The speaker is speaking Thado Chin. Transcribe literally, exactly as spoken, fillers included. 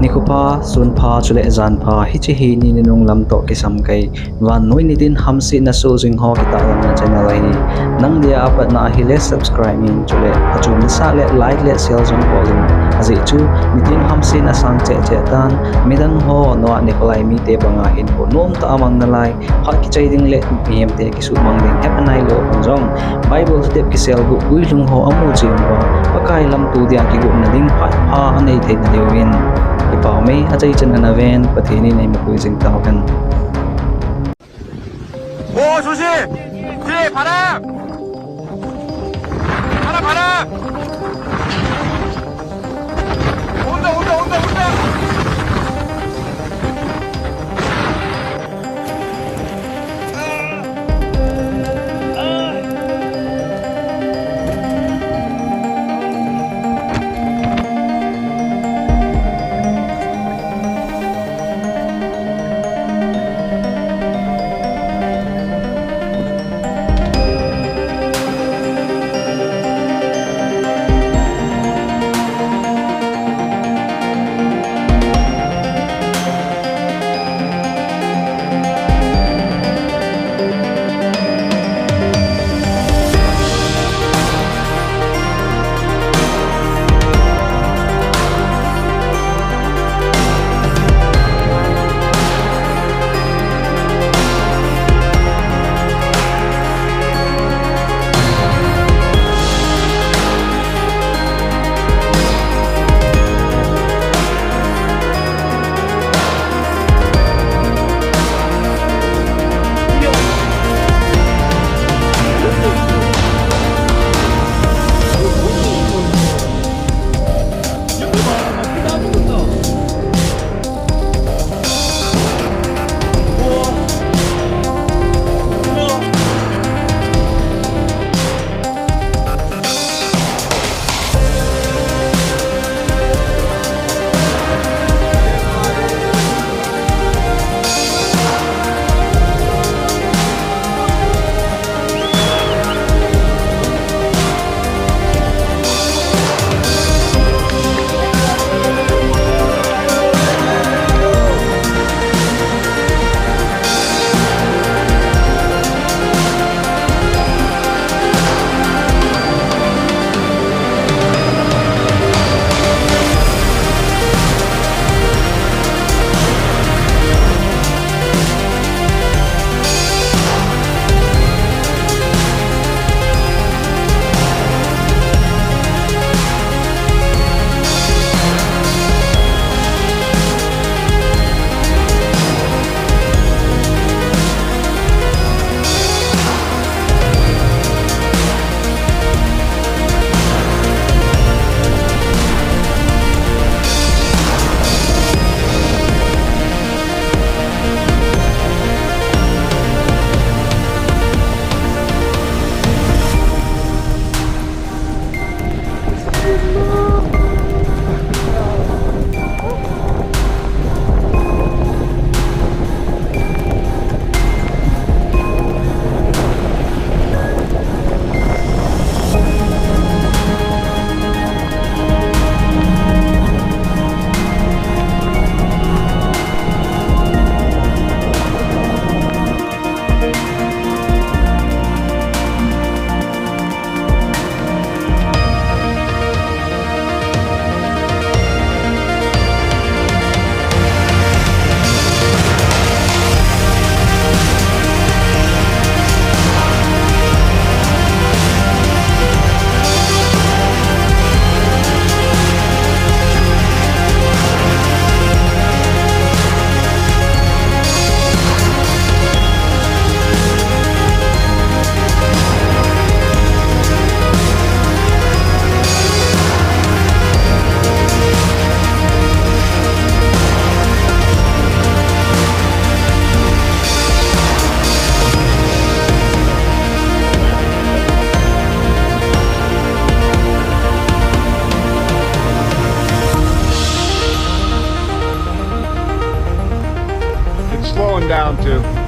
Nikho pha, sun pha, chule jan pha, hiche hi ni nunung lam toh kisam kei. Vannoi nitin hamsetna soh jing ho kitahlanna channel ahi. Nang dia apatna ahile subscribe in, chule achom nasah le like le share jong bol in. Ajeh chu nitin hamsetna sang cheh cheh tan, midang ho noah nikho lai mite banga hinkho nomtah a mang nalai, phat kichai ding le mihemte kisuhmang ding hepha nailou hon jong, Bible step kiselguh guilhung ho amu cheh uva, Pakai lamto dia kigotna ding phat pha anei theina diuvin, kipah mei achaichan ana ven, Pathen in eimapui jing tauhen. ओ सुशी, सुशी, फारा, फारा, फारा। उल्टा, उल्टा, उल्टा, उल्टा। It's slowing down too.